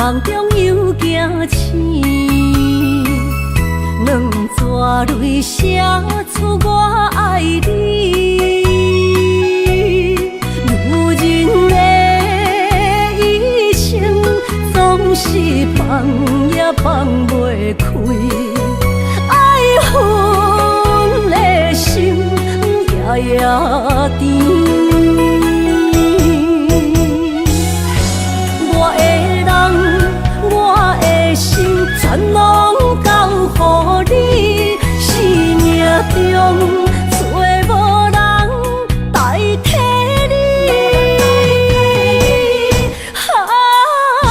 夢中又驚醒，兩逝淚寫出我愛你。女人的一生總是放也放袂開，愛恨的心夜夜甜。我的人，我的心，全攏交予你。生命中找無人代替你。啊，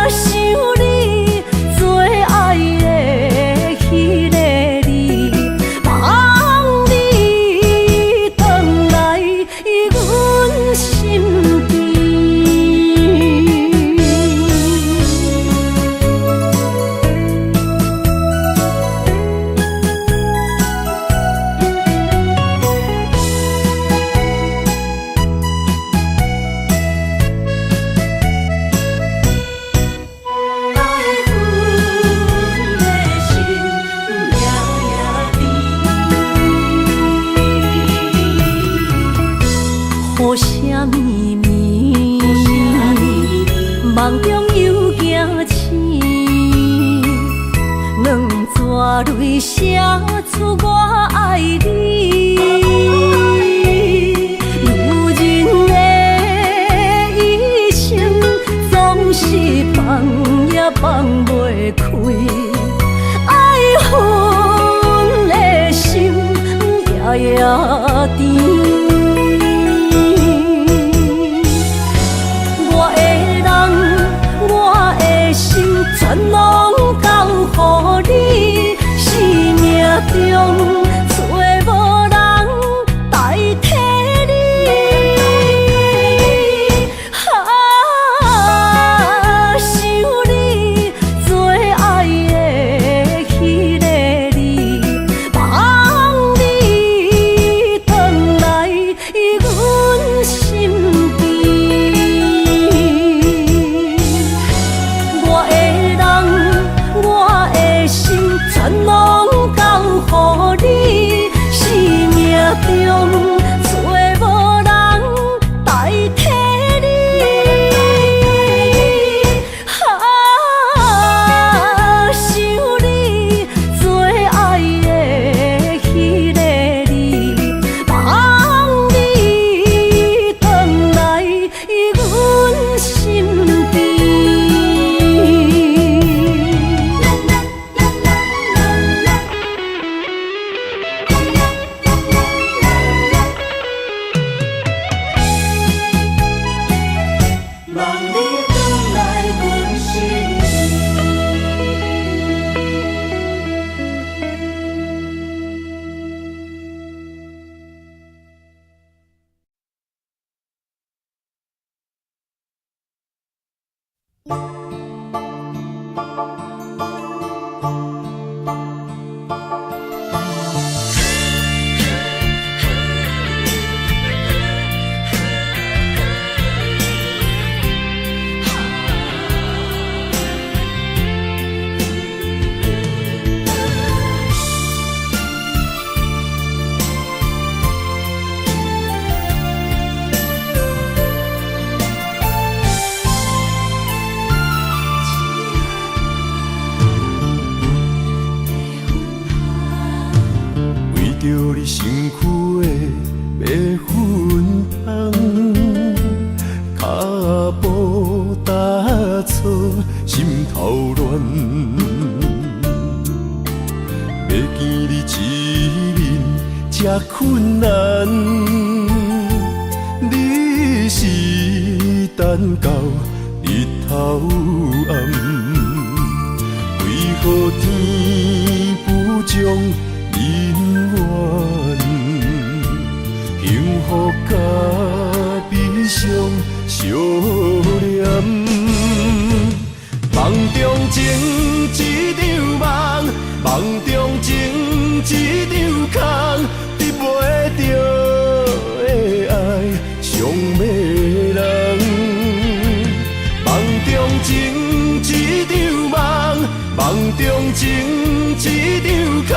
想你最愛的彼个你，望你轉來阮身邊。愛恨的心夜夜甜，雨聲綿綿，夢中又驚醒，兩逝淚寫出我愛你。女人的一生總是放也放袂開，愛恨的心夜夜甜。我的人，我的心，全攏交予你。生命中找無人代替你。啊，想你最愛的彼个你，望你轉來阮身邊。我的人，我的心，全攏交予你。生命中找無人代替你。啊，想你最愛的彼个你，望你轉來阮身邊。望你轉來阮身为着你身躯的白粉香，跤步踏错，心头乱。欲见你一面这困难，你是等到日頭暗，為何天不將姻緣？幸福佮悲傷相連。夢中情一場夢，夢中情一場空，得袂著的愛傷迷人。夢中情。中情一場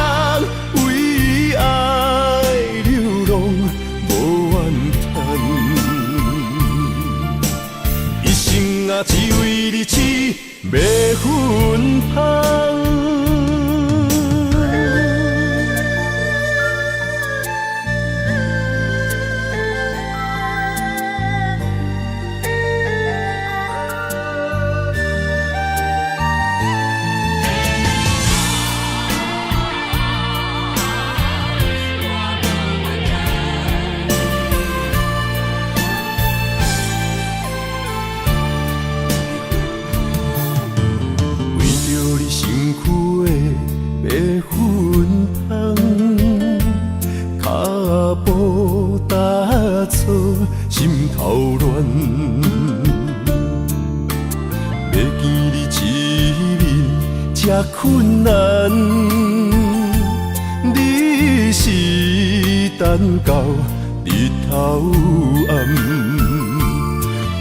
空，為愛流浪無怨嘆。一生啊，只為你痴迷芬芳。為著你身軀的白粉香，跤步踏錯，心頭亂。欲見你一面這困難，你是等到日頭暗，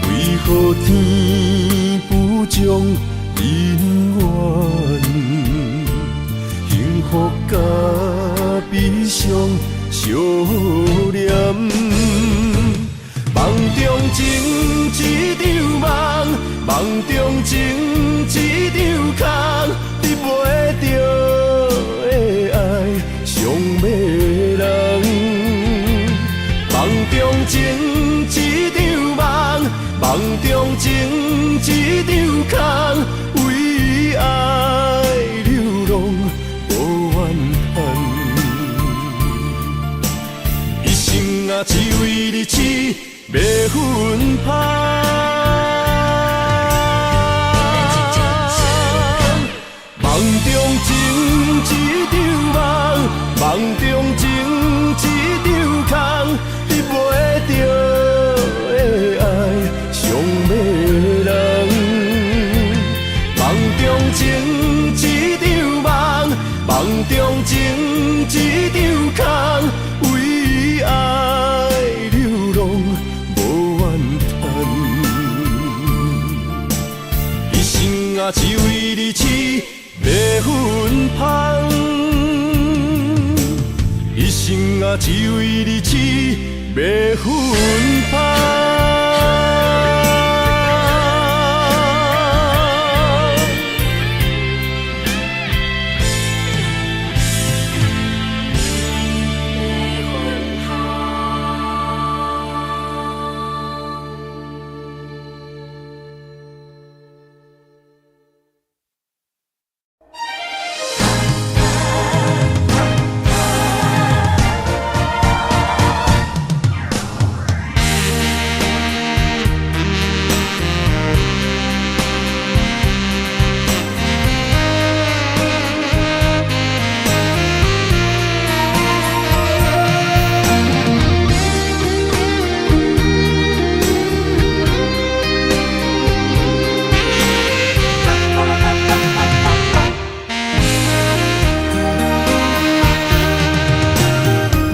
為何天不將人怨？幸福佮悲傷相連。夢中情一場夢，夢中情一場空，得袂著的愛傷迷人。夢中情一場夢，夢中情一場空，為愛流浪無怨嘆。一生啊，只為你痴迷芬芳。夢中情一場夢，夢中情一場空，得袂著的愛傷迷人。夢中情一場夢，夢中情一場空，為愛流浪無怨嘆。一生啊，只為你痴迷芬芳。一生啊，只為你痴迷芬芳。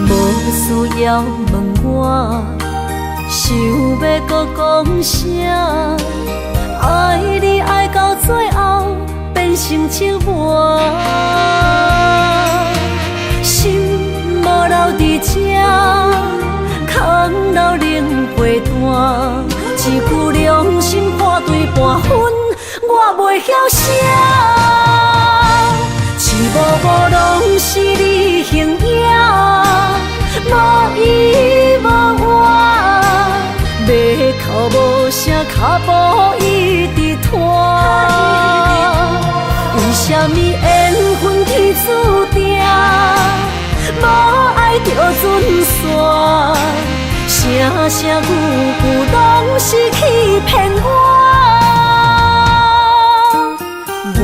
無需要問我，想欲閣講啥？愛你愛到最後變成折磨，心無留佇這，空留冷被單，一句良心破對半分，我袂曉寫。一幕幕攏是你形影，無依無倚，欲哭無聲，跤步一直拖。為啥物緣分天注定，無愛就準散，聲聲句句攏是欺騙我。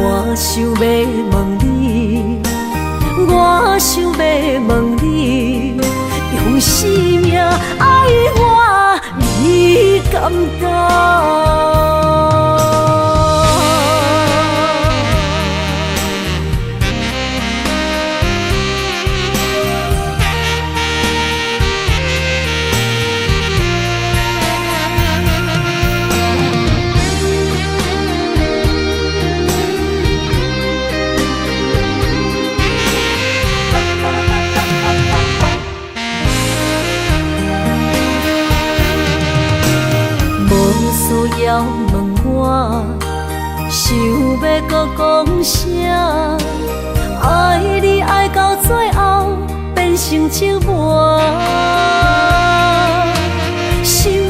我想欲問你，我想欲問你，用生命愛我，你敢敢？問我，想欲閣講啥？愛你愛到最後變成折磨，心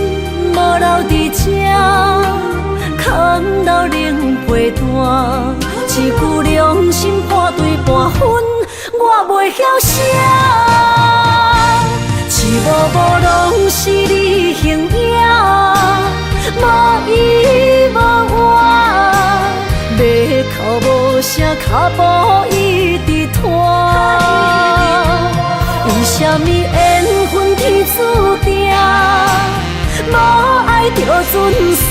無留佇這，空留冷被單，一句良心破碎半分，我袂曉寫。一幕幕攏是你形影，無依無倚，欲哭無聲，跤步一直拖。為啥物緣分天注定，無愛就準散，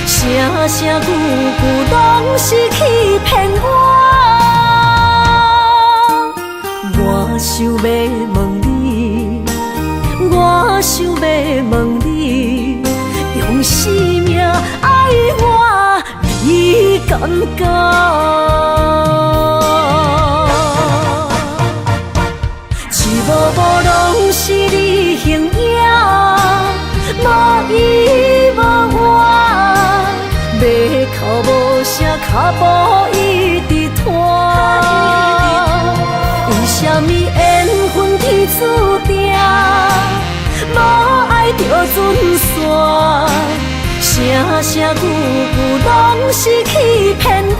聲聲句句攏是欺騙我。我想欲問你，我想欲問你，用生命愛我，你敢敢？一幕幕攏是你形影，無依無倚，欲哭無聲，跤步一直拖。為啥物緣分天注定，無愛就準散，聲聲句句攏是欺騙我。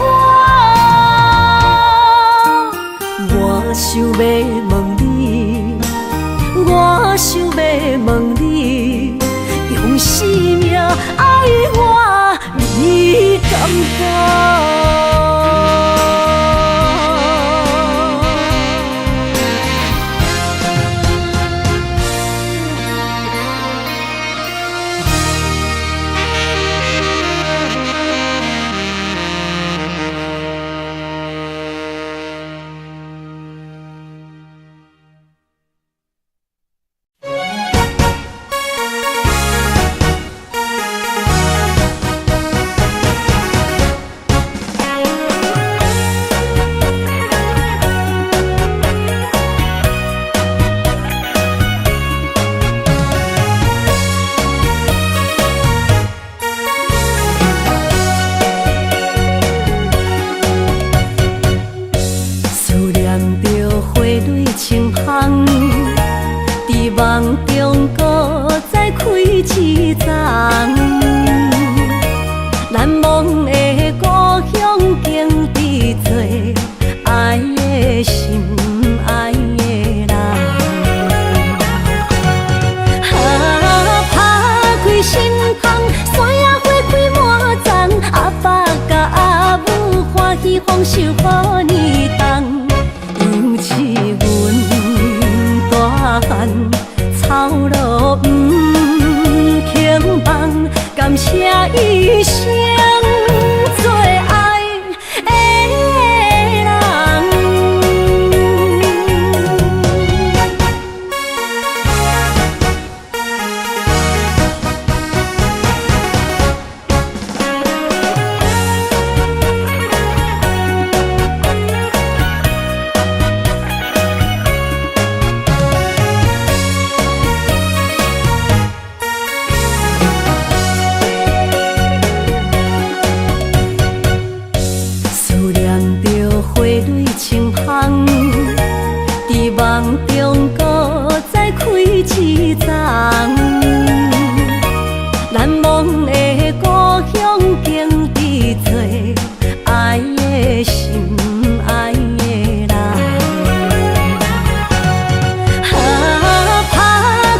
我想欲問你，我想欲問你，用生命愛我，你敢敢？思念著花蕊青芳，佇夢中閣再開一叢。難忘的故鄉景致多，愛的心，愛的人。啊，拍開心窗，山野花開滿叢，阿爸佮阿母歡喜豐收予年冬。猶似阮大漢，操勞毋肯放，感謝一生最愛的人。思念著花蕊青芳，佇夢中閣再開一叢。難忘的故鄉景致多，愛的心，愛的人。啊，拍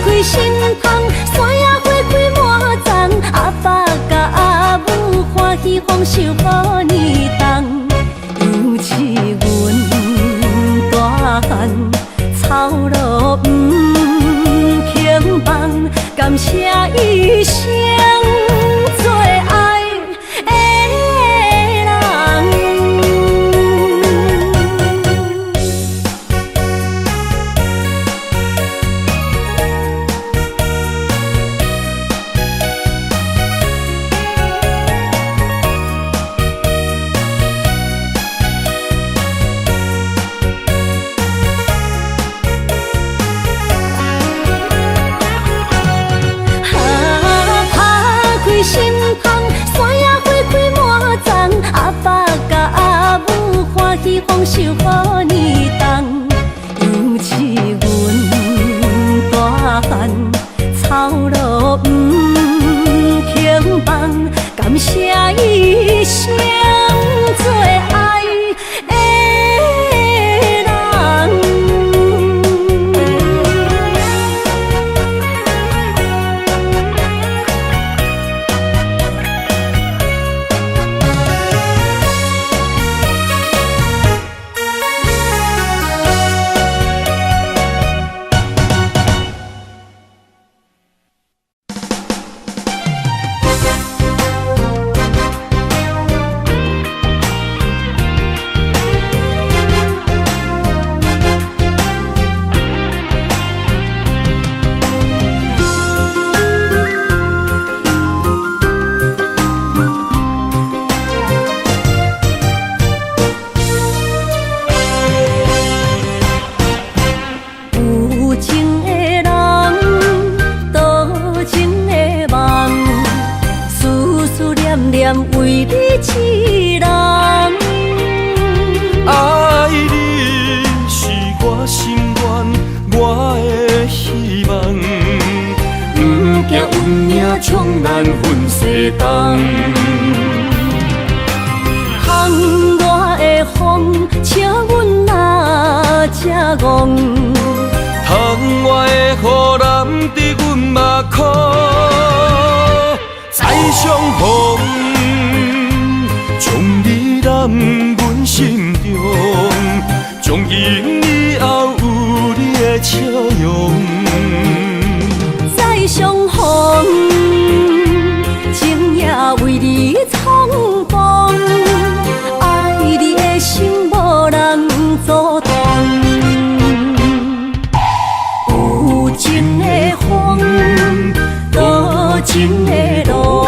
開心窗，山野花開滿叢，阿爸佮阿母歡喜豐收予年冬。猶似阮大漢，操勞毋肯放，感謝一生最愛的人。啊，拍感謝一生最愛的人。有情的人，多情的夢，思思念念為你一人。愛你是我心願，我的希望。不驚運命將咱分西東。窗外的風，笑阮若這戇。窗外的雨淋伫阮目眶，再相逢，將你攬阮心中，從今以後有你的笑容。再相逢，情也為你創風，愛你的心無人阻擋。有情的風，多情的路，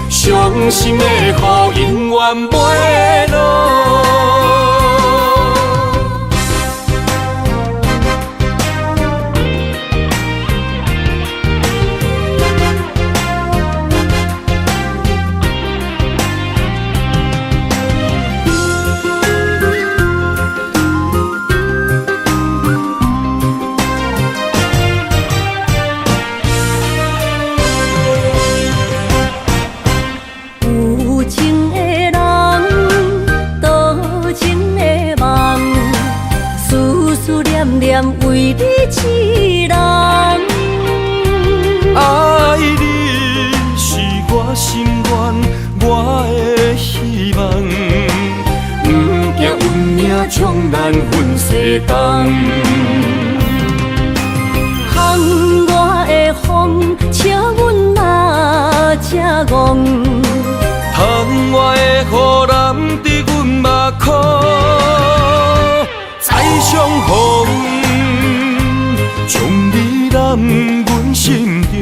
傷心的雨永遠袂落。有情的人，多情的夢，思思念念為你一人。愛你是我心願，我的希望。不驚運命將咱分西東。窗外的風，笑阮若這戇。窗外的雨淋伫阮目眶，再相逢，將你攬阮心中，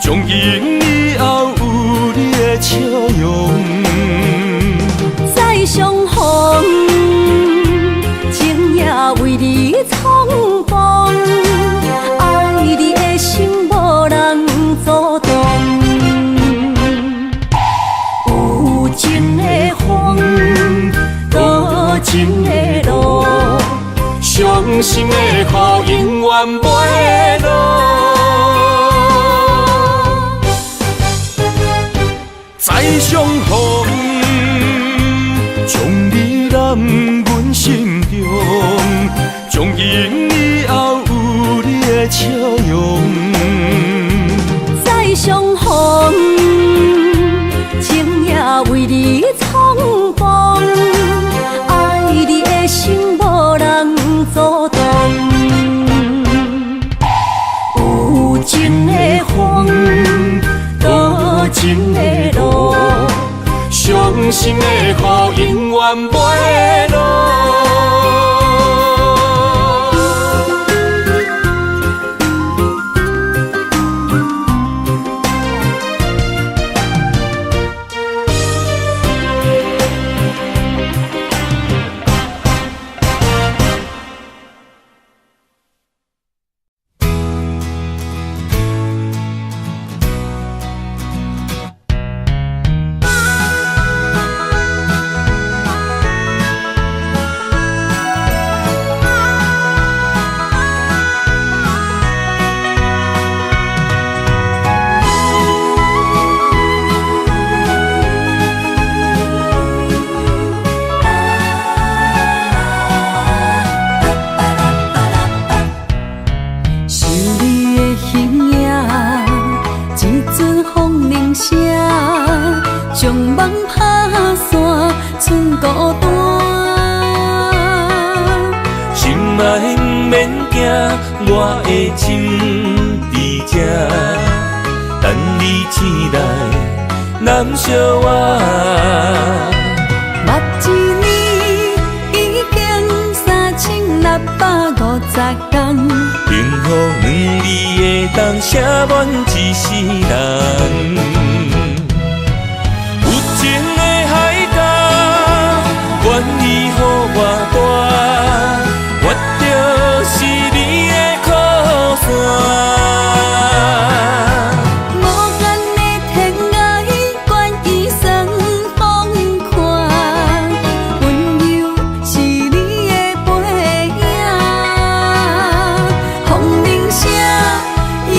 從今以後有你的笑容。再相逢，情也為你創風，愛你的心無人阻擋。有情的風，多情的路，傷心的雨永遠袂落。再相逢，將你攬阮心中，從今以後有你的笑容。再相逢，情也為你創風，愛你的心無人阻擋。有情的風，多情的路，傷心的雨永遠袂落。孤單。心愛毋免驚，我的心佇這，等你醒來，攬惜我。目一年已經3650天，幸福兩字會當寫滿一世人。有情的海角，願意予我帶，我就是你的靠山。無限的天涯，願意算風看，溫柔是你的背影。風鈴聲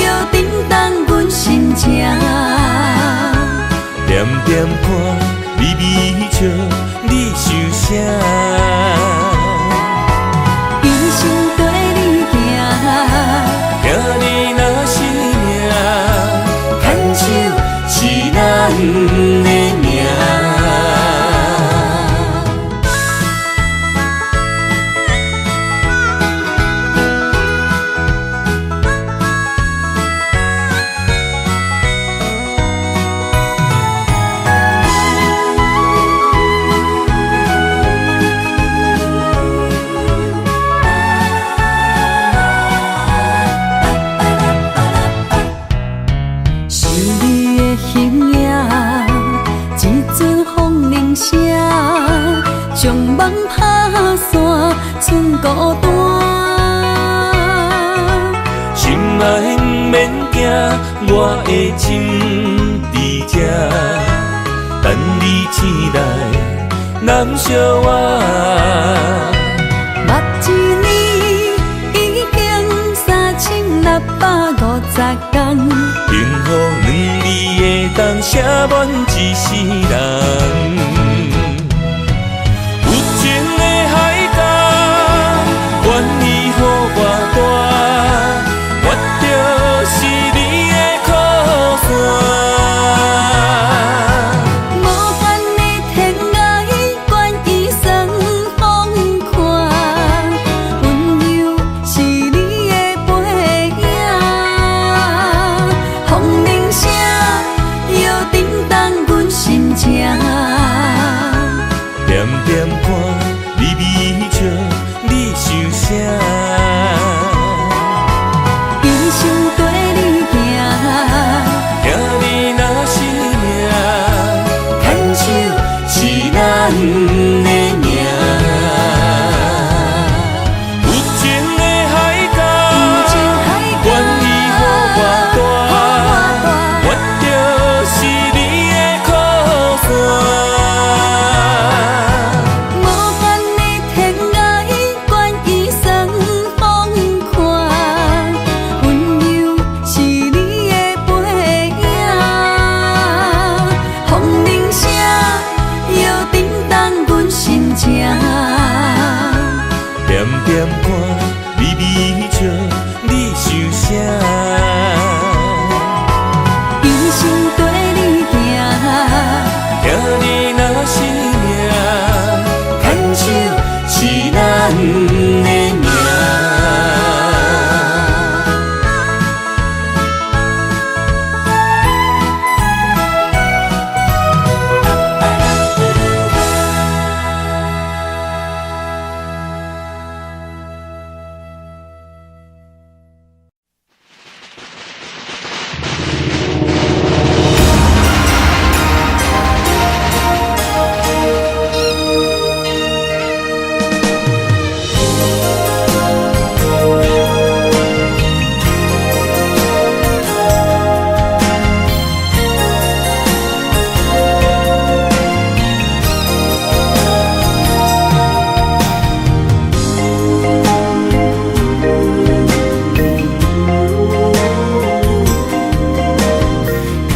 搖振動阮心情。點點看，微微笑，你想啥？一生綴你行，聽你若是命，牽手是咱的命。想你的形影，一陣風鈴聲，將夢拍散，剩孤單。心愛毋免驚，我的心佇這，等你醒來，攬惜我。目一年已經3650天，幸福兩字會當寫滿一世人。有情的海角，願意予我帶，我就是你的靠山。無限的天涯，願意算風看，溫柔是你的背影。風鈴聲搖振動阮心情。點點看，微微笑，你想啥？一生綴你行，聽你若是命，牽手是咱的命。有情的海角，願意予我帶，我就是你的靠山。無限的天涯，願意算風看，溫柔是你的背影。風鈴聲搖振動阮心情。點點看，微微笑，你想啥？一生綴你行，聽你若是命，牽手是咱的命。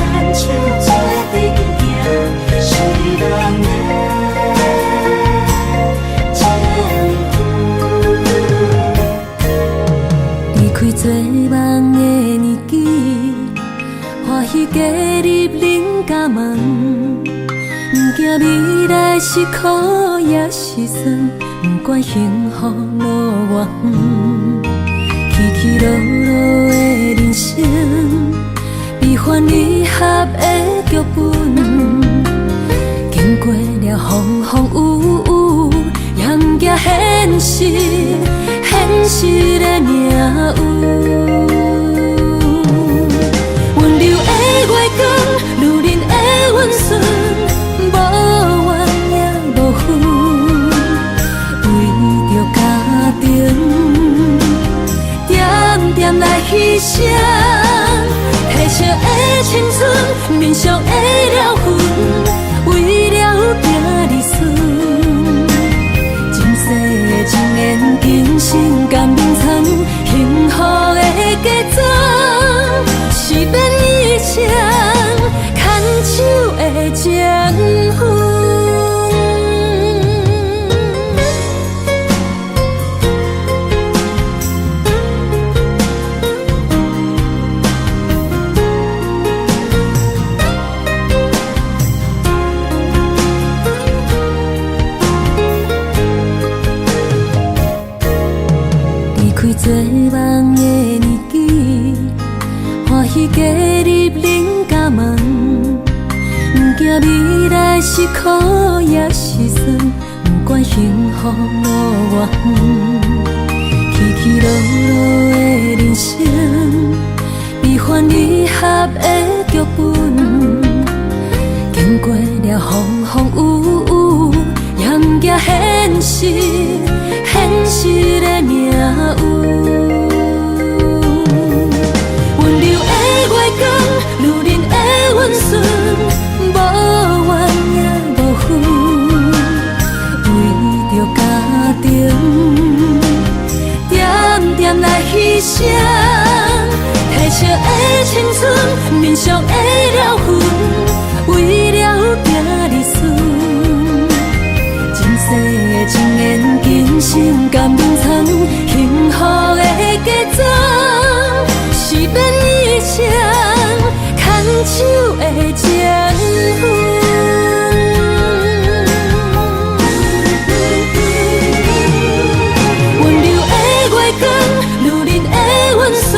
牽手做陣行，是咱的前途。離開做夢的年紀，歡喜加入恁家門，毋驚驚未來是苦抑是酸，不管幸福路偌遠，起起落落的人生，悲歡離合的劇本，經過了風風雨雨，也毋驚現實，現實的命運。溫柔的月光，女人的溫順，無怨也無恨，為著家庭，點點來犧牲，褪色的青春，面上的療痕，為了囝兒孫，今世的情緣，今生甘眠床，幸福的嫁妝，是免一生牽手的情分。離開做夢的年紀，歡喜加入恁家門，毋驚未來是苦抑是酸，不管幸福路偌遠，起起落落的人生，悲歡離合的劇本，經過了風風雨雨，也毋驚現實，現實的命運。溫柔的月光，女人的溫順，無怨也無恨，為著家庭，點點來犧牲，褪色的青春，面上的療痕，為了囝兒孫，今世的情緣，今生甘眠床，幸福的嫁妝，是免一生牽手的情分。溫柔的月光，女人的溫順，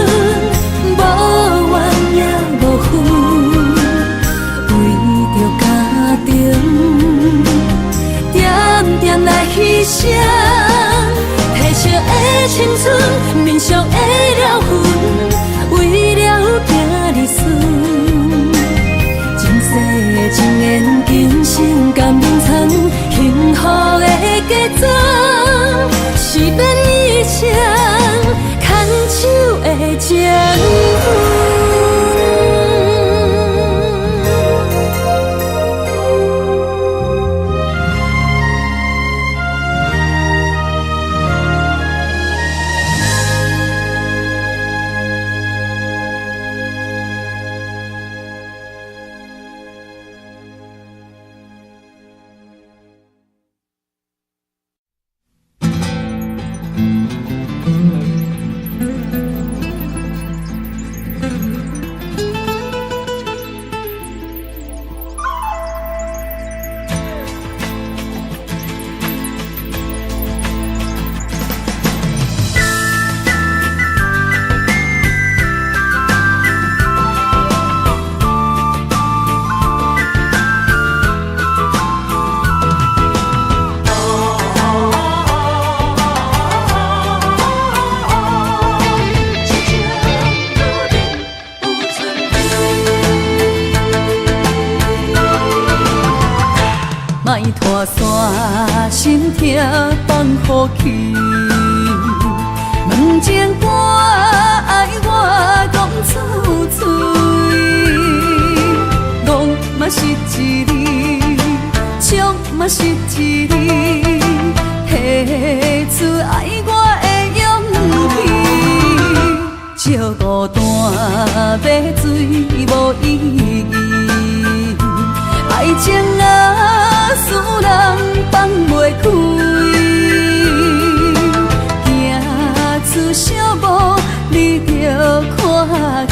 無怨也無恨，為著家庭，點點來犧牲，褪色的青春，面上的療痕，為了囝兒孫，今世的情緣，今生甘眠床，幸福的嫁妝，是免一生牽手的情分。莫拖线，心痛放予去。问情歌爱我讲出嘴，戆嘛是一字，笑嘛是一字，提出爱我的勇氣。借孤單買醉無意義，愛情啊，使人放袂開，行出小步你就看見，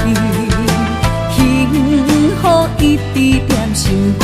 幸福一直踮身邊。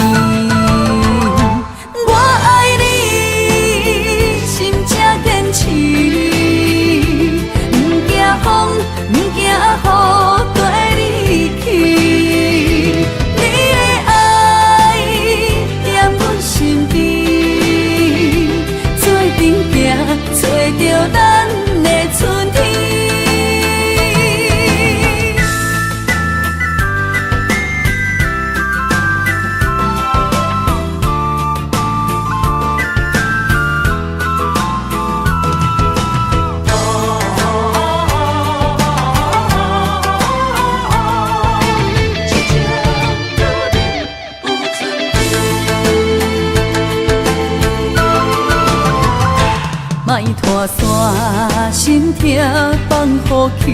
放予去。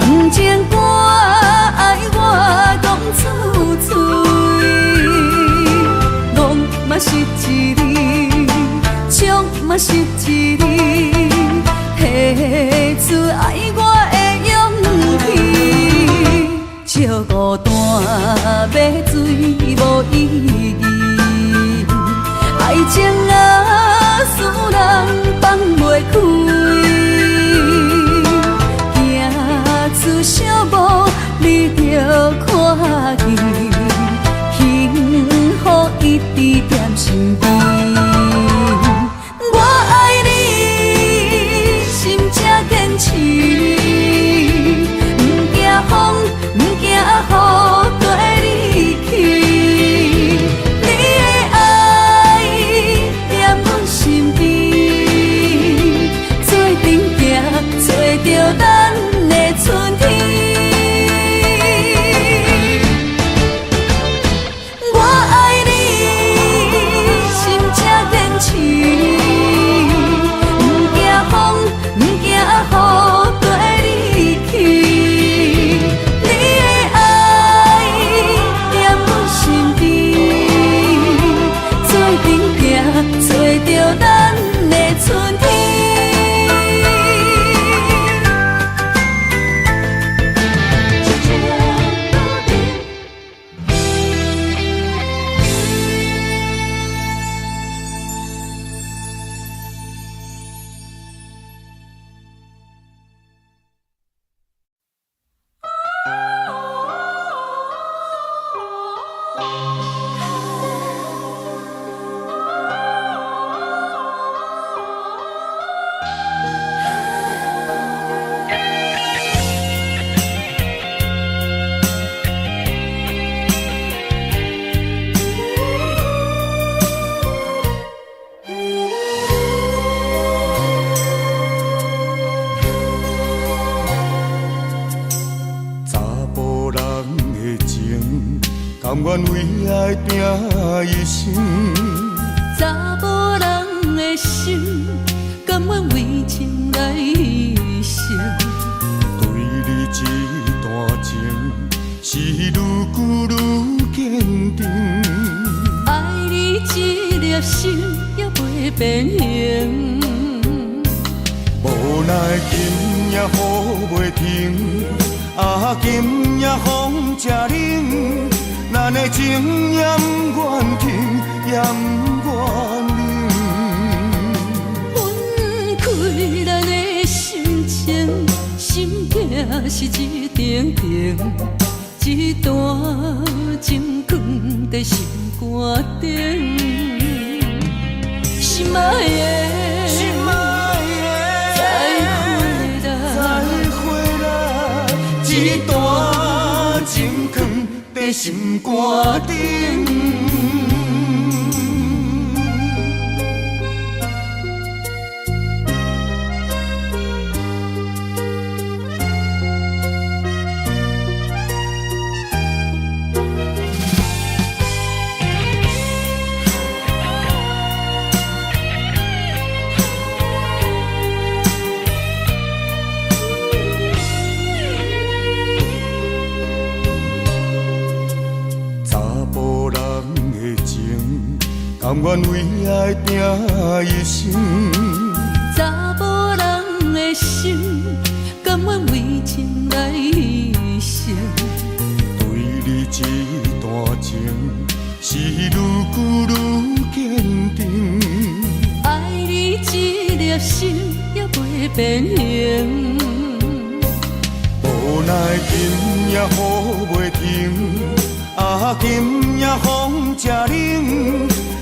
问情歌爱我讲出嘴，戆嘛是一字，笑嘛是一字，提出愛我的勇氣。笑孤單欲醉無意義，愛情啊，使人放袂開，行出小步你就看見，幸福一直踮身邊。我愛你，心才堅持，毋驚風，毋驚雨，綴你去。你的愛踮阮身邊，做陣行，揣著咱的春天。我愛你，心才堅持，毋驚風，毋驚雨，綴你去。你的愛踮阮身邊，做陣行，揣著咱的春天。查埔人的情，甘願為愛拼一生。查某人的心，甘願為情來犧牲。對你這段情，是愈久愈堅定。愛你這粒心也袂變形。無奈今夜雨袂停，啊，今夜風正冷，咱的情也毋願停，也毋願冷。分開咱的心情，心痛是一定定，這段情囥佇心肝頂，心愛的，心愛的，再會啦，再會啦，這段情囥佇心肝頂。查埔人的情，甘願為愛拼一生。查某人的心，甘願為情來犧牲。對你這段情，是愈久愈堅定。愛你這粒心也袂變形。無奈今夜雨袂停，啊，今夜風正冷，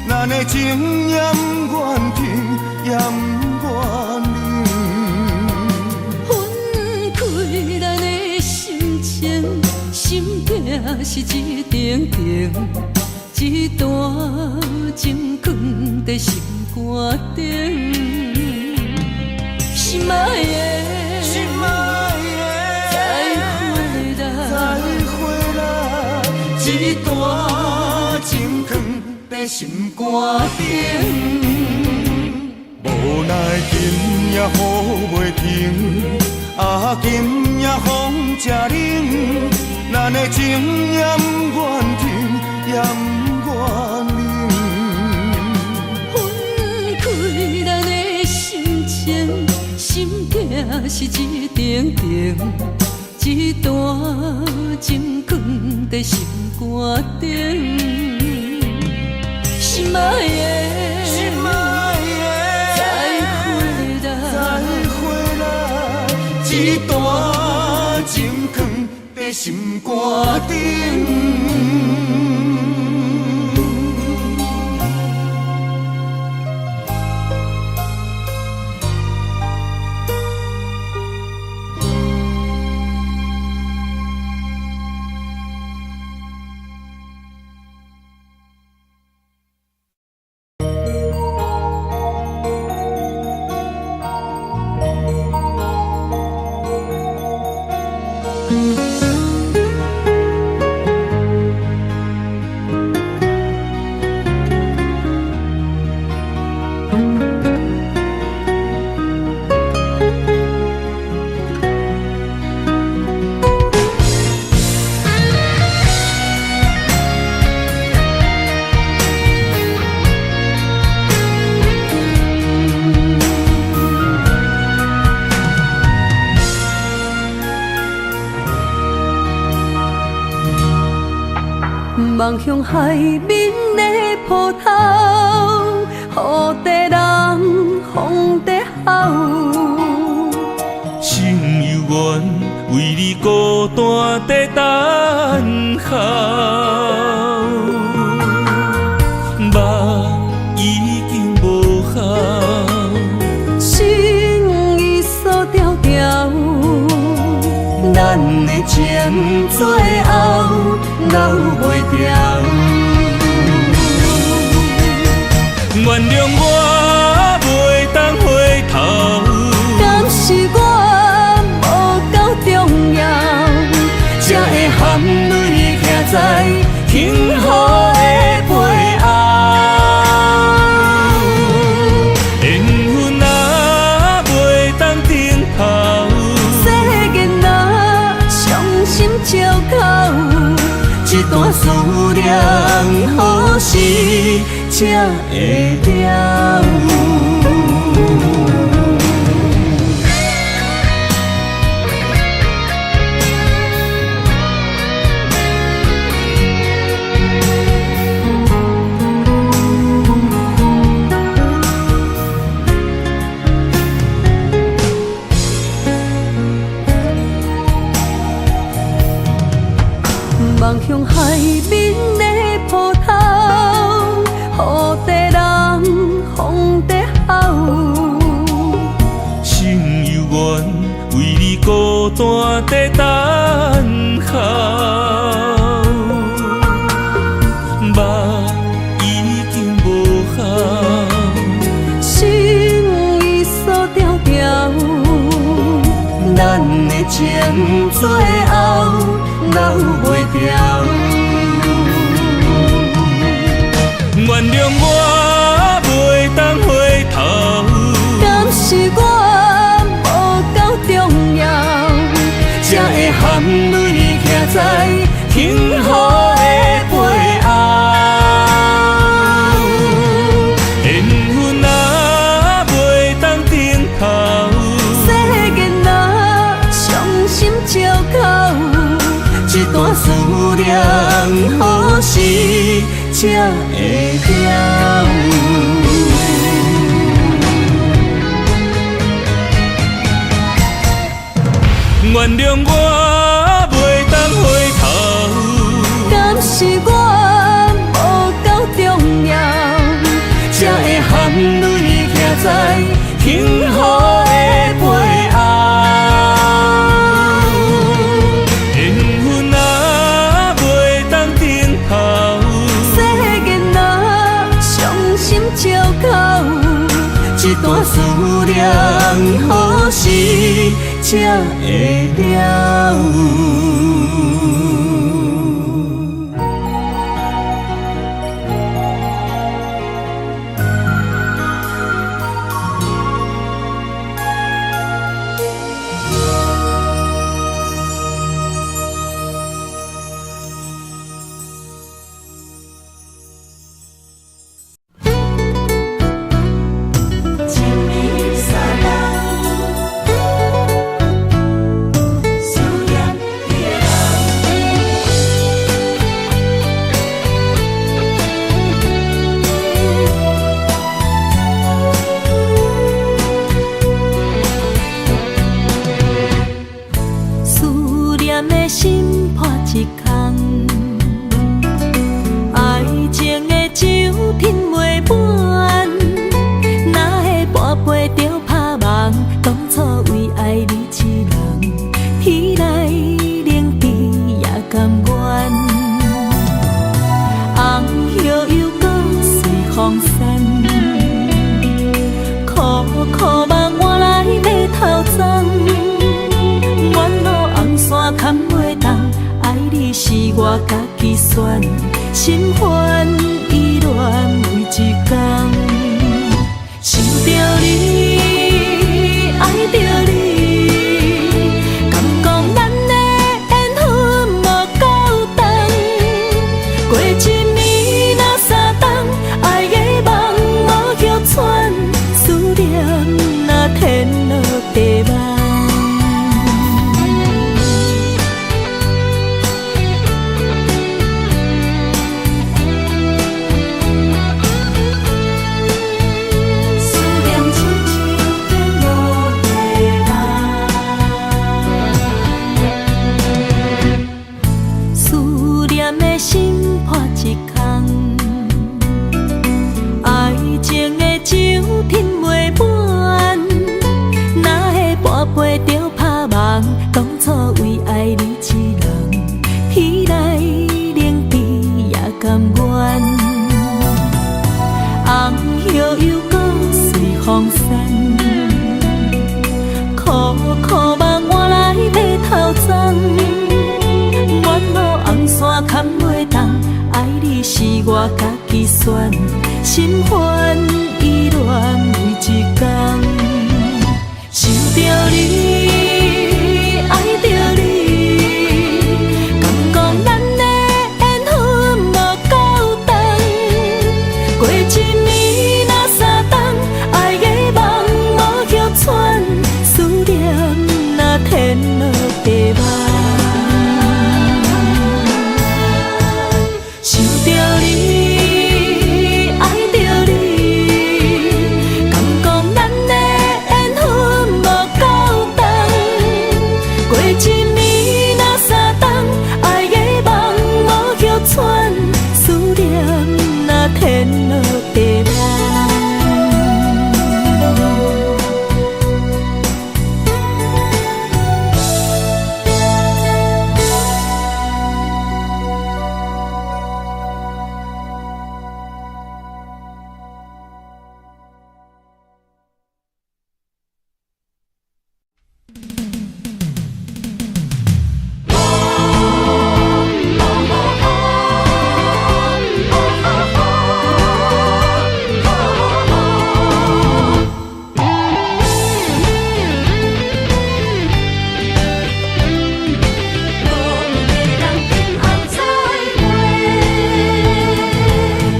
咱的情也毋願停，也毋願冷。分開咱的心情，心痛是一定定，這段情囥佇心肝頂，心愛的，心愛的，再會啦，再會啦，這段情囥佇心肝頂。無奈奈今夜雨袂停，啊今夜風誠冷，咱的情也毋願停，也毋願冷。分開咱的心情，心痛是一定定，這段情囥佇心肝頂。心愛的，心愛的，再會啦，再會啦，這段情囥佇心肝頂。望向海面的波濤，雨在人，風在吼。心猶原為你孤單在等候，夢已經無效，心已鎖牢牢，咱的情最後留袂牢。原諒我袂當回頭，敢是我無夠重要，才會含淚徛在幸福的背後。緣分啊，袂當頂頭，世間啊，傷心借口，這段思念何時才會了？望向海面的波濤，雨在人，風在吼。心猶原為你孤單在等候，夢已經無效，心已鎖牢牢，咱的情最後留袂牢。原諒我袂當回頭，敢是我無夠重要，才會含淚徛在幸福的背後。緣分啊，袂當頂頭，世間啊，傷心借口，這段思念何時才會了？原諒我袂當回頭，敢是我無夠重要，才會含淚徛在幸福的背後。緣分啊，袂當頂頭，世間啊，傷心借口，這段思念何時才會了？选，心烦意乱每一工。想著你，愛著你，敢講咱的緣分無夠長。過一暝若三冬，愛的夢無歇喘，思念若天落地網。思念親像天落地網。思念的心破一空，愛情的酒斟袂滿，哪會半杯就拍夢？當初為愛你一人，天來冷地也甘願。紅葉又閣隨風散，苦苦夢換來白頭鬃。沿路紅線牽袂動，愛你是我家己選，心煩意亂每一工。想著你，愛著你，敢講咱的緣分無夠長。過一暝若三冬，愛的夢無歇喘，思念若天落地網。想著你，愛著你，敢講咱的緣分無夠長。過一暝若三冬，愛的夢無歇喘，思念若天落地網。無緣的人今後再會。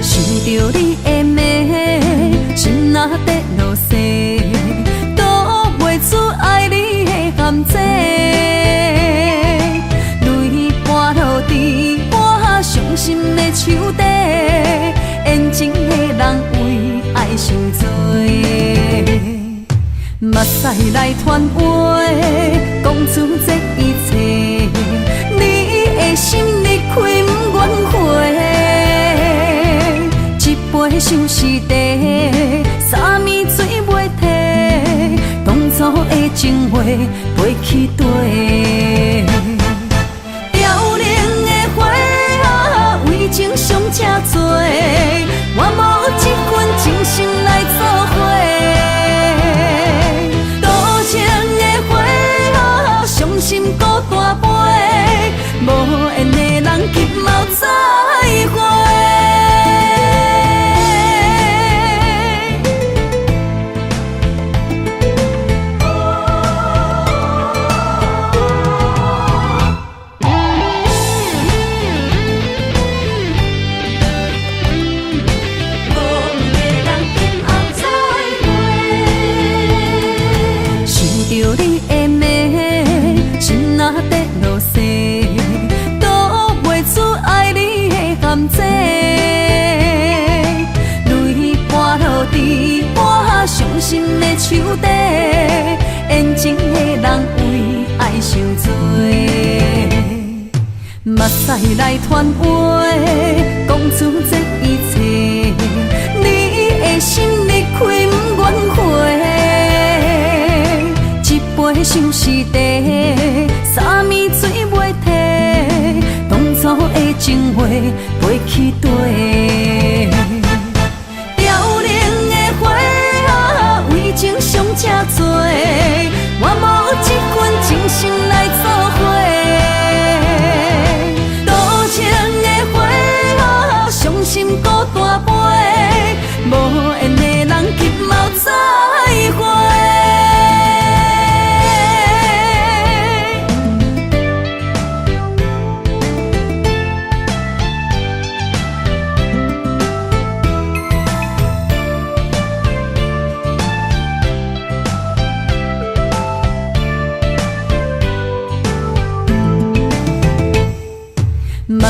想著你的暝，心若欲落雪，躲袂出愛你的陷阱。淚跋落佇我傷心的手底，緣情的人為愛受罪。目屎來傳話，講出這一切，你的心離開不願回。一杯相思茶，三暝醉袂退，當初的情話飛去地。凋零的花啊，為情傷這多，我無這份情深來做伙。多情的花啊，傷心孤單飞，無緣的人今後再會。無緣的人今後再會。想著你的暝，心若欲落雪，躲袂出愛你的陷阱。淚跋落佇我傷心的手底，緣情的人為愛受罪。目屎來傳話，講出這一切，你的心離開不願回。一杯相思茶，三暝醉袂退，當初的情話飛去地。凋零的花啊，為情傷這多，我無這份情深來做伙。多情的花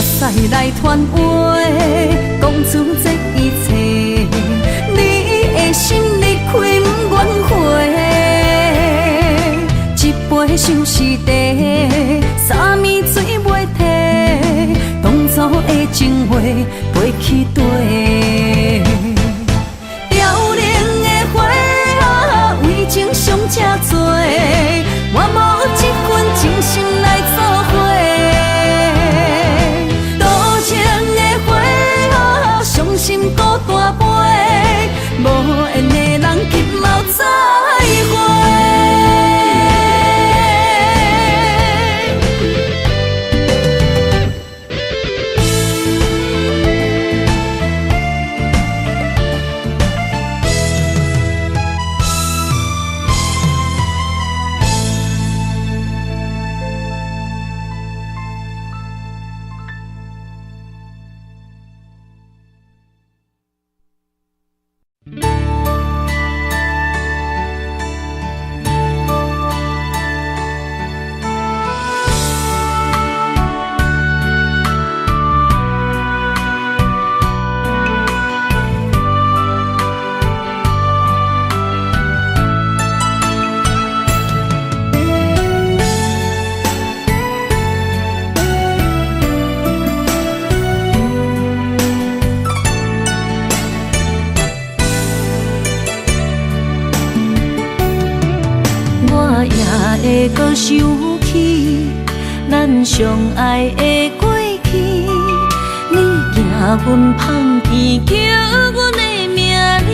使來傳話，講出這一切，你的心離開不願回。一杯相思茶，三暝醉袂退，當初的情話飛去地。凋零的花啊，為情傷這多，我無這份情深來做伙。多情的花啊，傷心孤單飛，無緣的人今後再會。我也會閣想起咱相愛的過去，你驚阮芳甜叫阮的名字。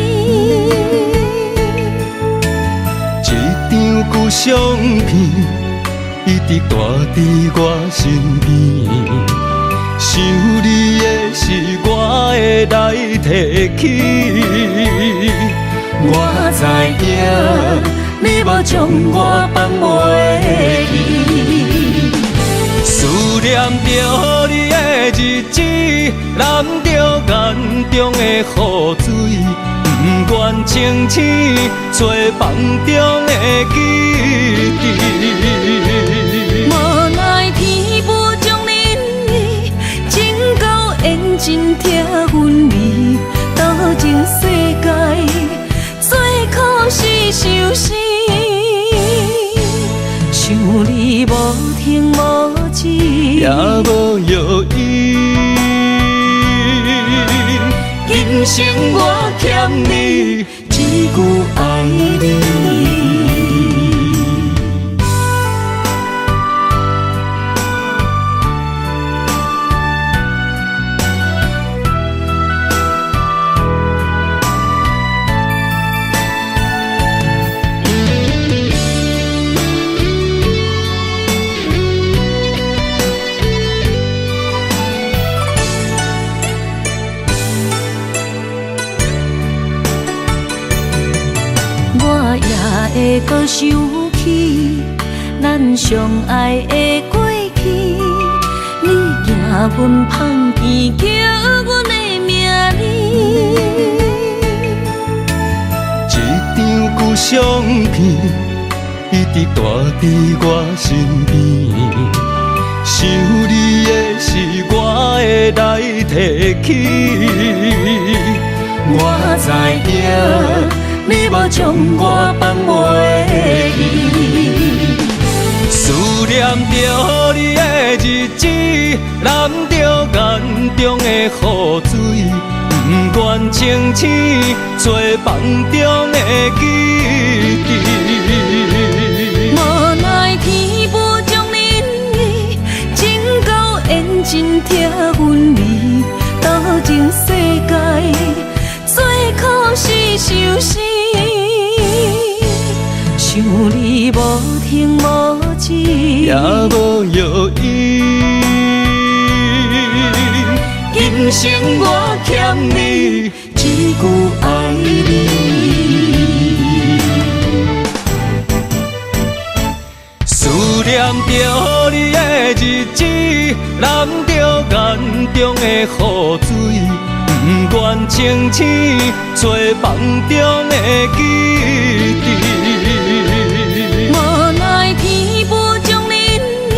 一張舊相片，一直蹛佇我身邊。想你的時，我會來提起。我知影你無將我放袂記，思念著你的日子，淋著眼中的雨水，不願清醒，做夢中的記憶。無奈天無將恁伊，情到緣盡拆分離，多情世界最可惜相思。想你無停無止，也無藥醫。今生我欠你一句愛你。我也會閣想起咱相愛的過去，你驚阮芳甜叫阮的名字。一張舊相片，一直蹛佇我身邊。想你的時，我會來提起。我知影你無將我放袂記，思念著你的日子，淋著眼中的雨水，不願清醒，做夢中的記憶。無奈天無將恁伊，情到緣盡拆分離，多情世界最可惜相思。想你無停無止，也無藥醫。今生我欠你一句愛你。思念著你的日子，淋著眼中的雨水，不願清醒，做夢中的記憶。無奈天無將恁伊，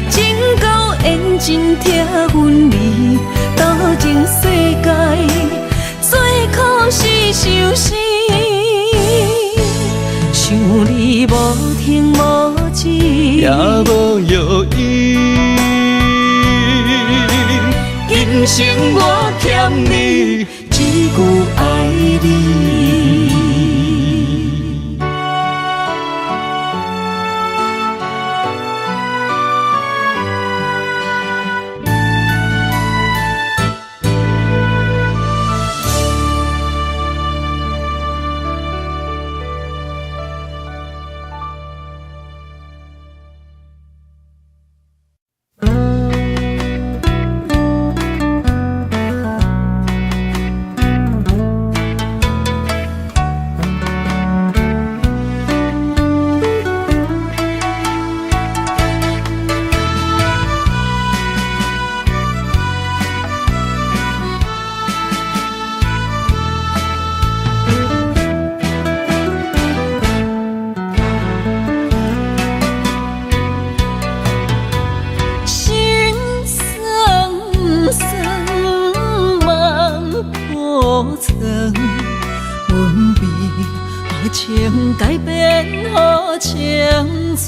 情到緣盡拆分離，無停無止，也無藥醫。今生我欠你，一句愛你。心酸酸梦破床，阮为爱情改变予青春，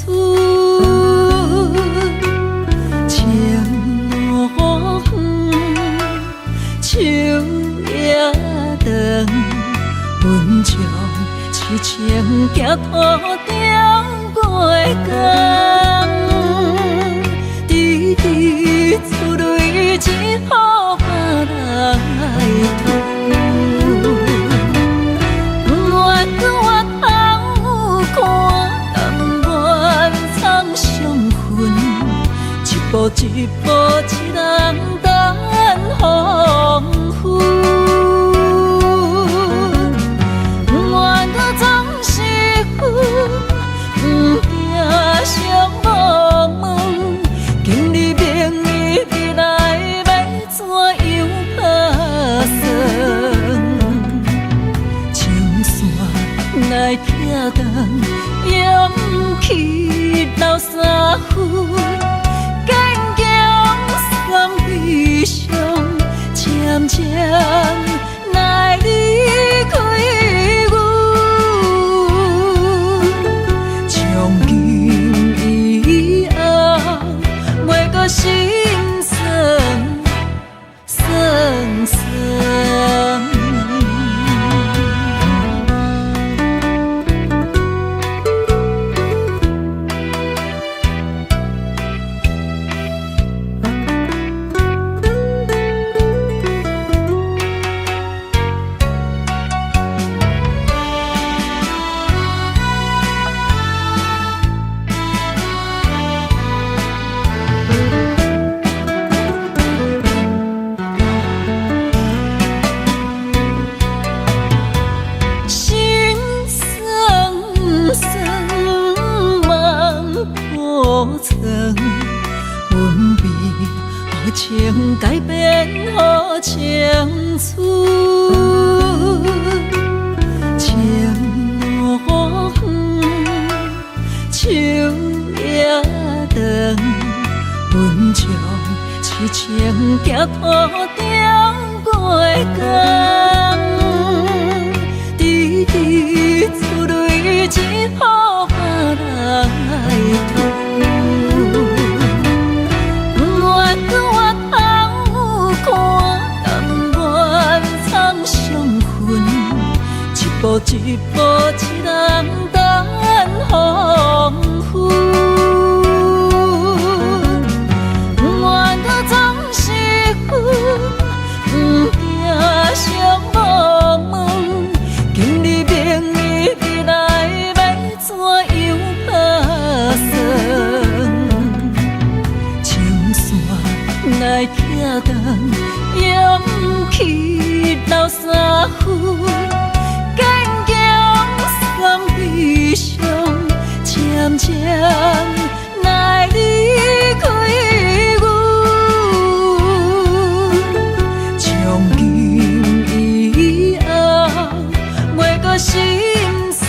情路远，手也长，阮将痴情寄托中月光。滴滴出泪，只予别人来吞。不愿搁回头看，甘愿藏伤痕，一步一步，一人等黄昏。不愿搁总是分，不惊相无问。敬你明日未来欲怎样打算？情线来拆断，勇气留三分，坚强送悲伤，渐渐来离开阮。从今以后，袂阁心酸，酸酸。心酸酸梦破床，阮为爱情改变予青春，情路远，手也长，阮将痴情寄托中月光。滴滴出泪，只予别人来吞。不愿搁回头看，甘愿藏伤痕，一步一步，一人等黄昏。不愿搁总是分，不惊相无问。敬你明日未来欲怎样打算？情线来拆断，勇气留三分，坚强送悲伤，渐渐来离开阮。从今以后，袂阁心酸，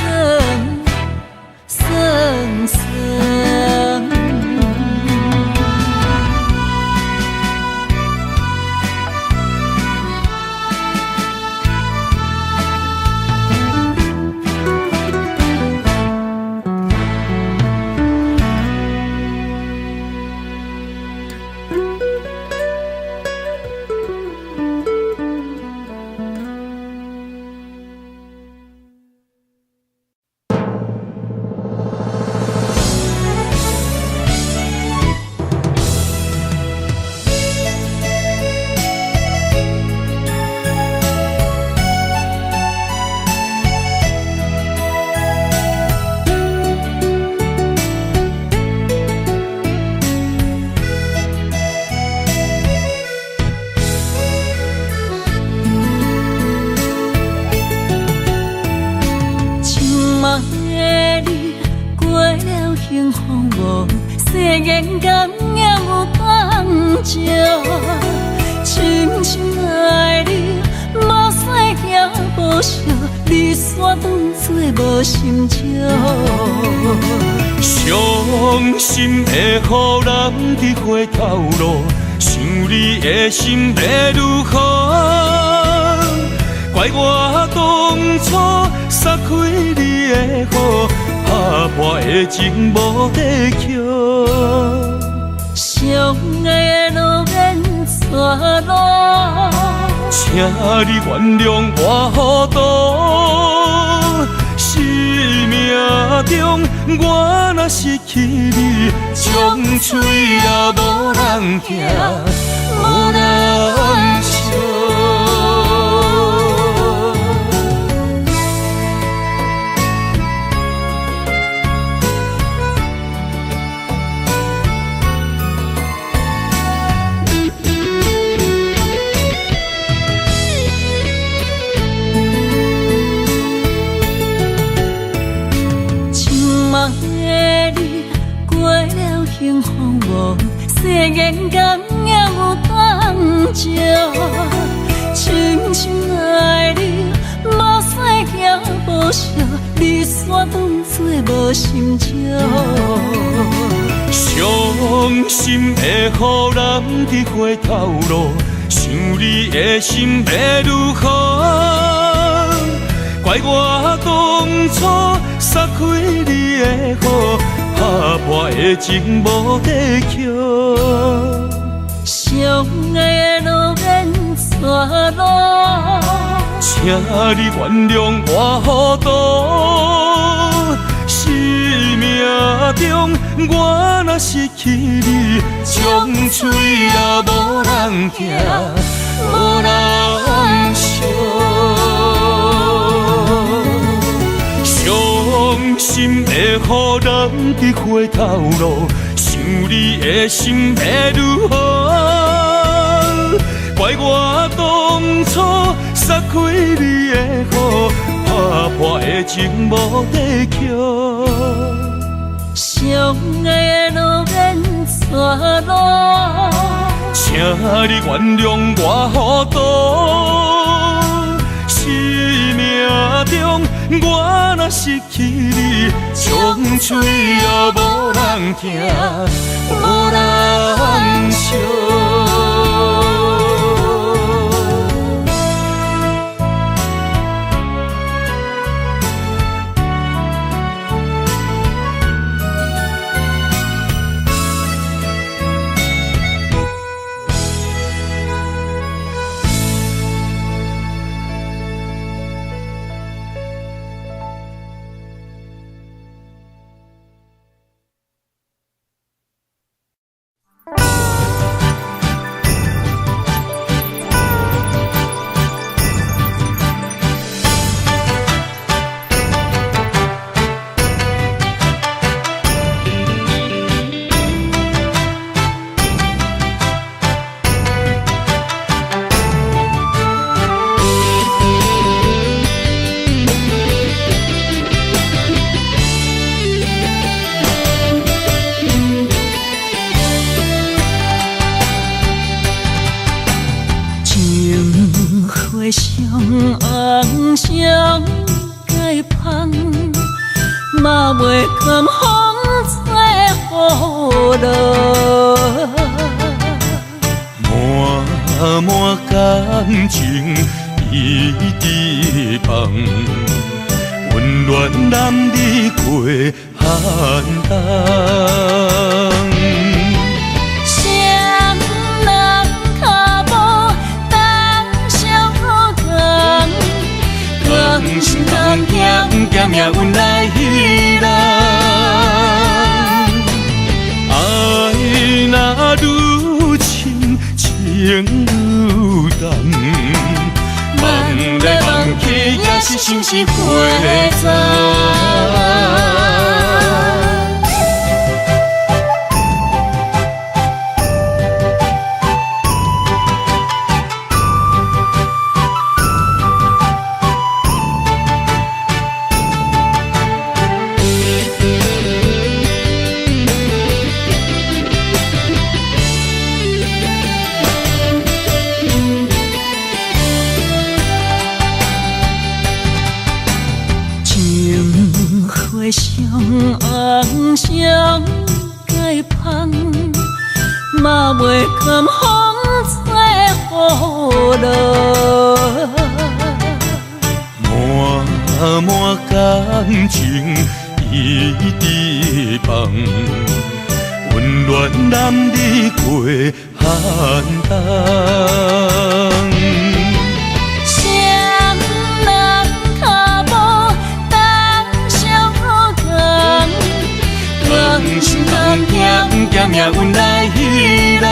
酸酸。誓言敢也有当情？深深愛你，目屎也無惜，你煞當作無心情。傷心的予人佇回頭路，想你的心欲如何？怪我當初撒開你的雨，拍破的情無地捡。相愛的路免逝路，請你原諒我糊塗。生命中我若失去你，將喙也無人聽，無人惜。幸福無，誓言敢也有當情？深深愛你，目屎也無惜，你煞當作無心情。傷心的予人佇回頭路，想你的心欲如何？怪我當初撒開你的雨，拍破的情無地捡。相愛的路免逝路，請你原諒我糊塗。生命中我若失去你，將喙也無人聽，無人惜。傷心的予人佇回頭路，想你的心欲如何？怪我當初撒開你的雨，拍破的情無地捡。相愛的路免逝路，請你原諒我糊塗。生命中我若失去你，將喙也無人聽，無人惜。情花上红上盖芳，嘛袂堪风吹雨落。满满感情一直放，温暖男儿过寒冬。双人跤步同相共，同心同行，不惊命运来戏弄。爱若愈深，情愈重，望来望去也是相思花丛。嘛袂堪风吹雨落。满满感情伊伫放，温暖男儿过寒冬。双人跤步同相共，人心人惊，不惊命运来彼人。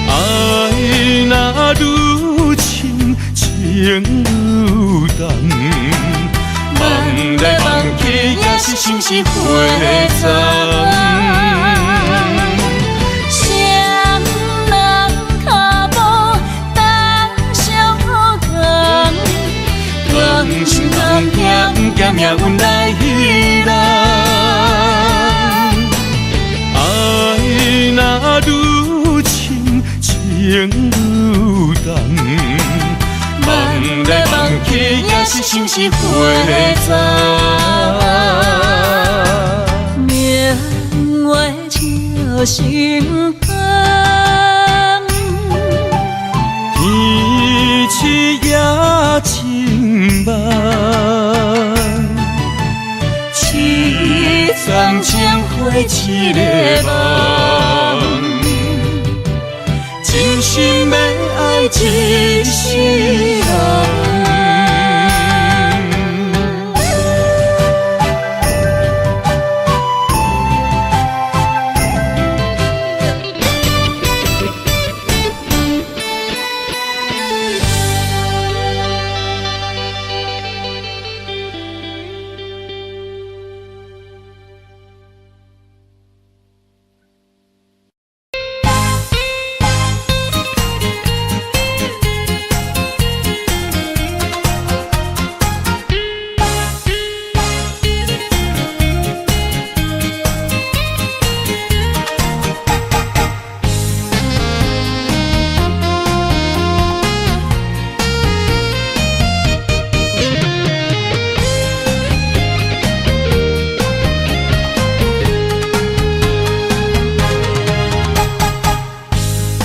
爱若愈深，情愈重。梦来梦去，也是相思花丛。双人跤步同相共，人心人惊，不惊命运来彼人。爱若愈深，情愈重。梦来梦去，也是相思花丛。明月照心房，天痴也情梦，痴藏情花痴个梦，真心欲爱一世人。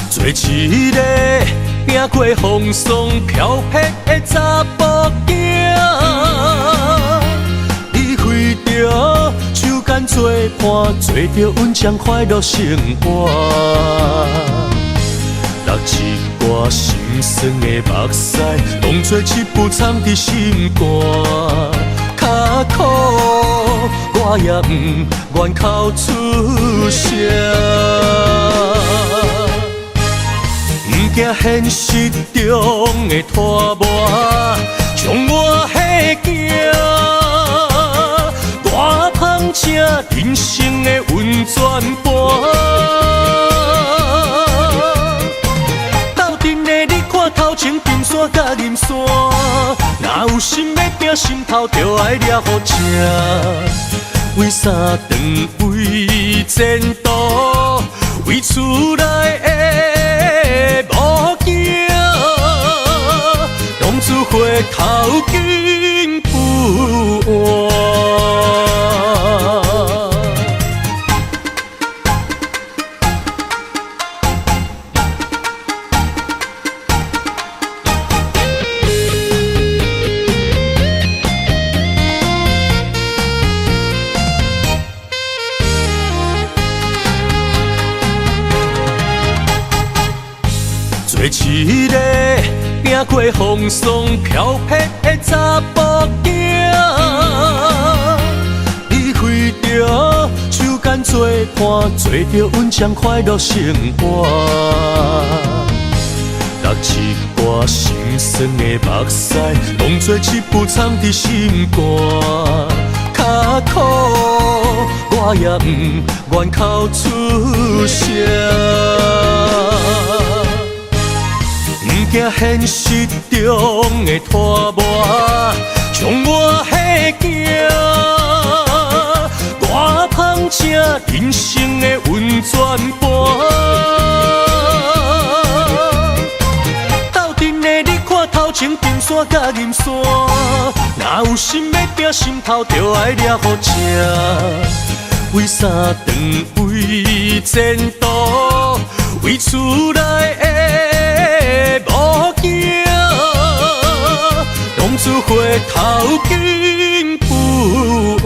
做一个拼过风霜飘泊的查埔囝，你为著手牵做伴，做著阮这快乐生活。落一挂心酸的目屎，当作一副藏伫心肝。较苦我也毋愿哭出声。不惊现实中的拖磨，将我吓惊。我捧请人生的运转盘，斗阵的你看头前金山佮银山，若有心欲拼心头，就爱掠予正。为三顿为前途，为厝内的某囝，浪子回头金不换。做一个拼过风霜飘泊的查埔囝，你为著手牵做伴，做著阮这快乐生活。落一挂心酸的目屎，当作一副藏伫心肝。较苦我也毋愿哭出声。不惊现实中的拖磨，将我吓惊。我捧请人生的运转盘，斗阵的你看头前金山佮银山，若有心欲拼心头，就爱掠予正。為三頓為前途，為厝內的某囝，浪子回頭金不換。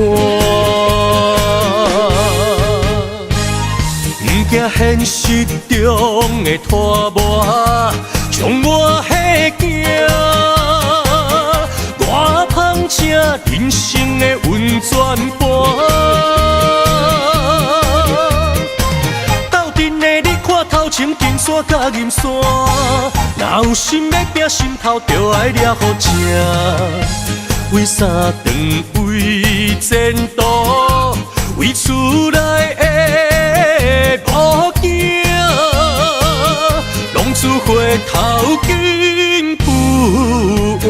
毋驚現實中的拖磨，將我嚇驚。我捧這人生的運轉盤。鬥陣的你看頭前金山佮銀山，若有心欲拚心頭，就愛掠予正。為三頓為前途，為厝內的某囝，浪子回頭金不換。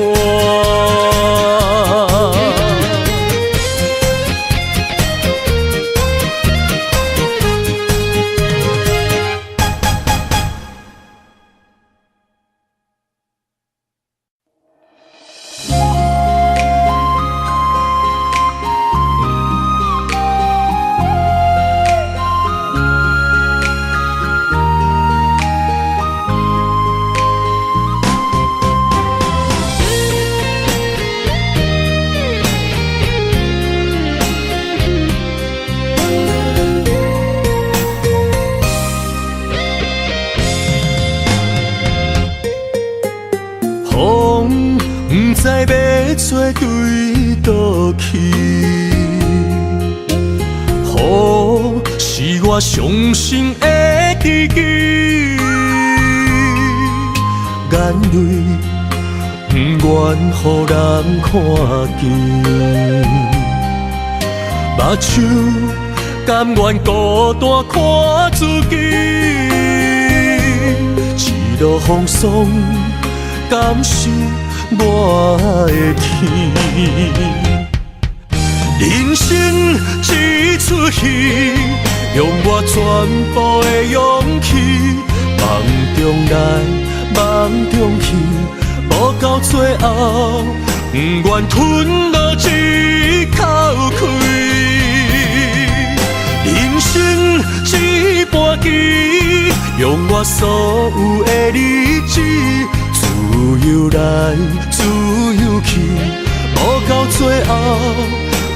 風毋知欲吹對佗去，雨是我傷心的知己，眼淚毋願予人看見，目睭甘願孤單看自己，一路風霜。敢是我的天？人生這齣戲，用我全部的勇氣，夢中來，夢中去，無到最後，毋願吞落這口氣。人生這盤棋，用我所有的理智。自由來，自由去，無到最後，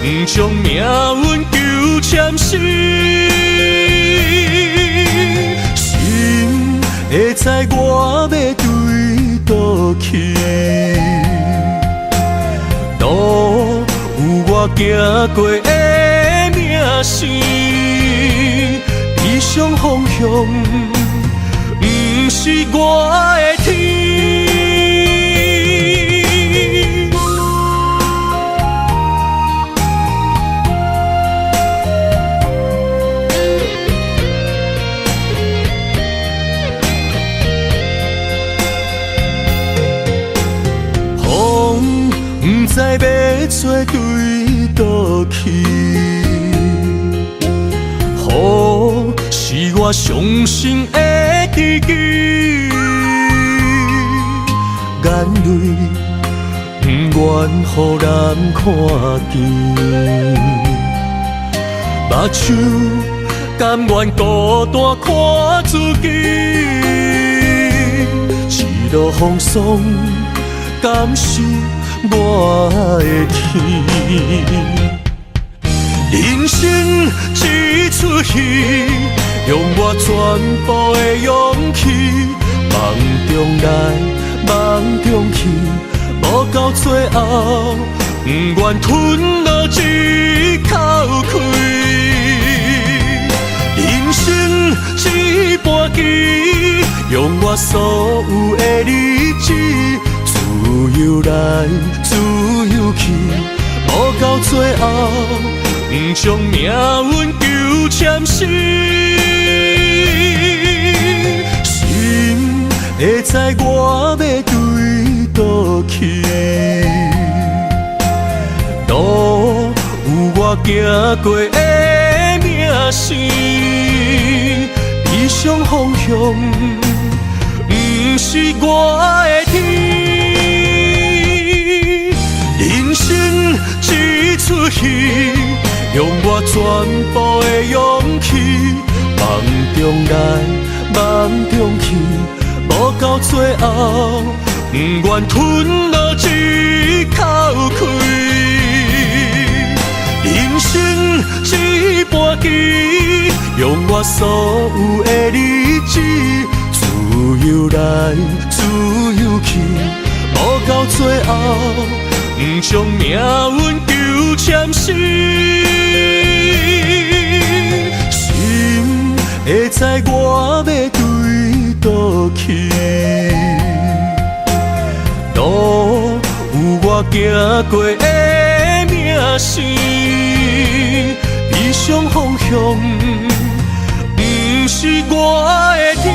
毋將命運求簽死。心會知我欲對佗去，路有我行過的名声，理想方向，毋是我的天。風毋知欲吹對佗去，雨是我傷心的知己，眼淚毋願予人看見，目睭甘願孤單看自己，一路風霜，敢是我的天？人生這齣戲，用我全部的勇氣，夢中來，夢中去，無到最後，毋願吞落這口氣。人生這盤棋，用我所有的理智，自由來，自由去，無到最後，毋將命運求簽死。心會知我欲對佗去，路有我行過的名聲，理想方向，毋是我的天。人生這齣戲，用我全部的勇氣，夢中來，夢中去，無到最後，毋願吞落一口氣。人生這盤棋，用我所有的理智，自由來，自由去，無到最後，毋將命運求簽死。心會知我欲對佗去，路有我行過的名聲，悲傷方向，毋是我的天。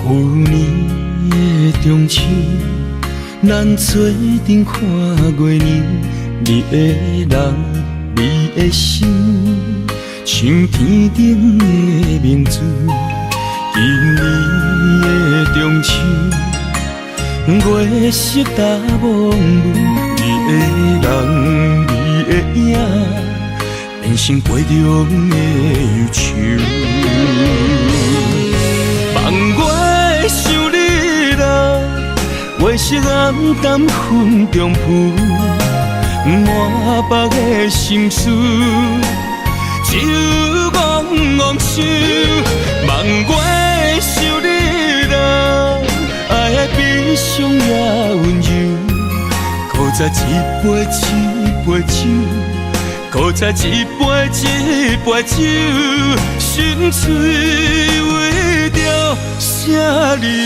舊年的中秋，咱做陣看月娘，你的人，你的心，像天頂的明珠。今年的中秋，月色罩暝霧，你的人，你的影，變成杯中的憂愁。望月想你啦，月色暗淡雲中浮，滿腹的心事，酒戇戇想。望月想你啦，愛的悲傷也溫柔，閣再一杯一杯酒，閣再一杯一杯酒，心碎為著啥理由？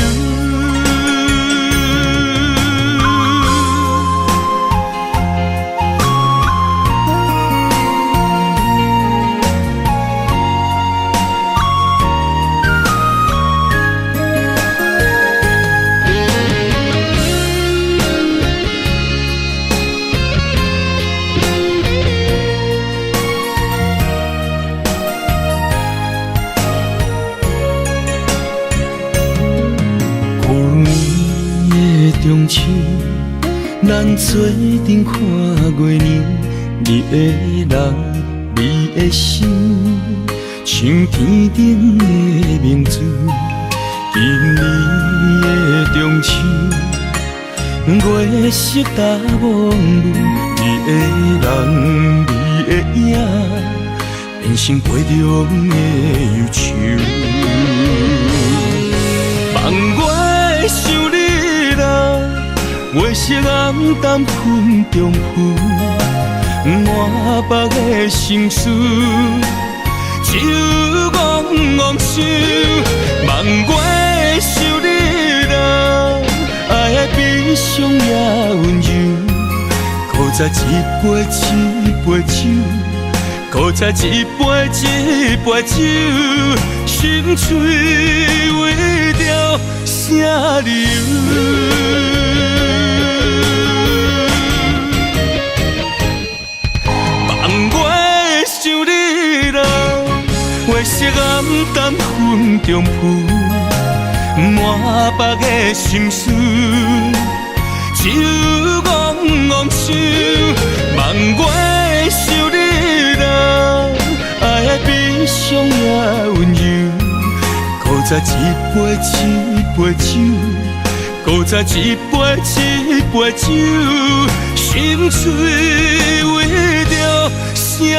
中秋，咱做陣看月娘，你的人，你的心，像天頂的明珠。今年的中秋，月色罩暝霧，你的人，你的影，變成杯中的憂愁。望月想你啦，月色暗淡雲中浮，滿腹的心事，酒戇戇想。望月想你啦，愛的悲傷也溫柔，閣再一杯一杯酒，閣再一杯一杯酒，心碎為著啥理由？望月想你啦，月色暗淡雲中浮，滿腹的心事，酒戇戇想。望月想你啦，愛的悲傷也溫柔，閣再一杯一杯酒，閣再一杯一杯酒，心碎為著啥理由？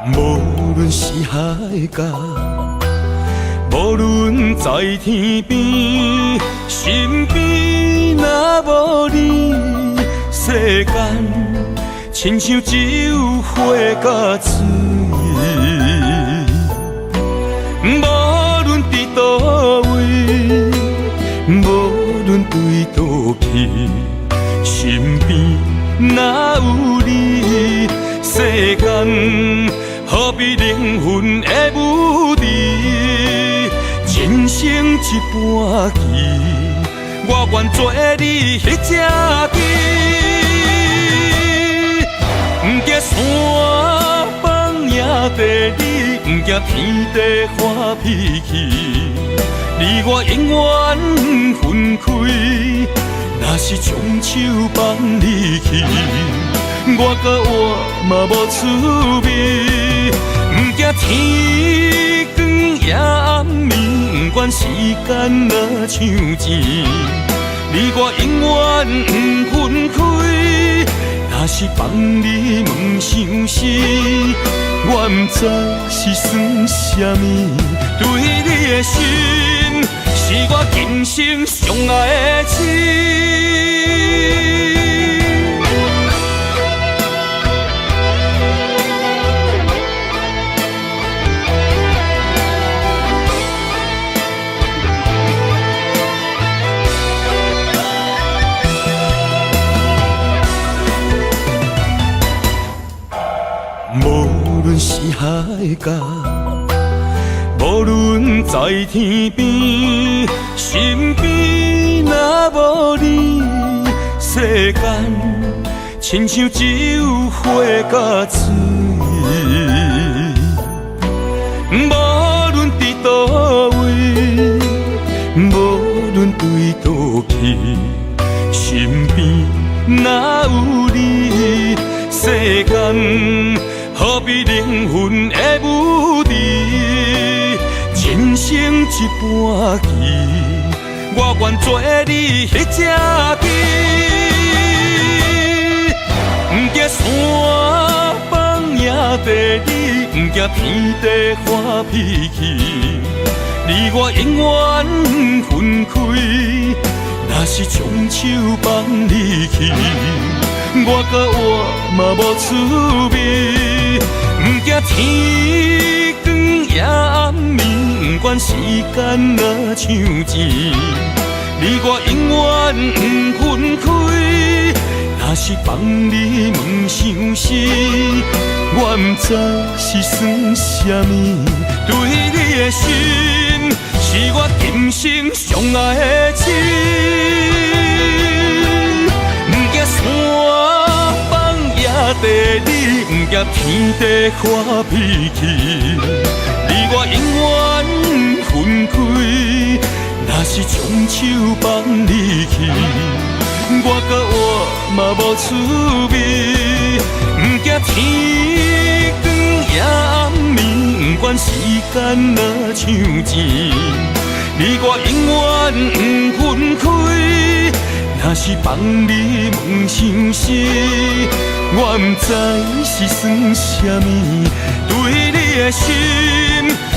無論是海角，無論在天邊，身邊若無你，世間親像只有火佮水。無論佇佗位，無論對佗去，身邊若有你，世間好比靈魂的舞池，人生一盤棋，我願做你彼隻棋。不驚山崩也地裂，不驚天地發脾氣，你我永遠分開。若是將手放你去，我佮活嘛無滋味。不驚天光也暗暝，不管時間若像錢，你我永遠不分開。若是放你問相思，我毋知是算啥物。對你的心，是我今生上愛的痴。無論是海角，無論在天邊，身邊若無你，世間親像只有火佮水。無論佇佗位，無論對佗去，身邊若有你，世間好比靈魂的舞池，人生一盤棋，我願做你彼隻棋。不驚山崩也地裂，不驚天地發脾氣，你我永遠分開。若是將手放你去，我佮活嘛無滋味。不驚天光也暗暝，不管時間若像錢，你我永遠不分開。若是放你問相思，我毋知是算啥物。對你的心，是我今生上愛的痴。不驚山崩也地裂，不驚天地發脾氣，你我永遠分開。若是將手放你去，我佮活嘛無滋味。不驚天光也暗暝，不管時間若像錢，你我永遠不分開。若是放你問相思，我毋知是算啥物。對你的心，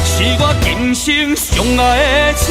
是我今生上愛的痴。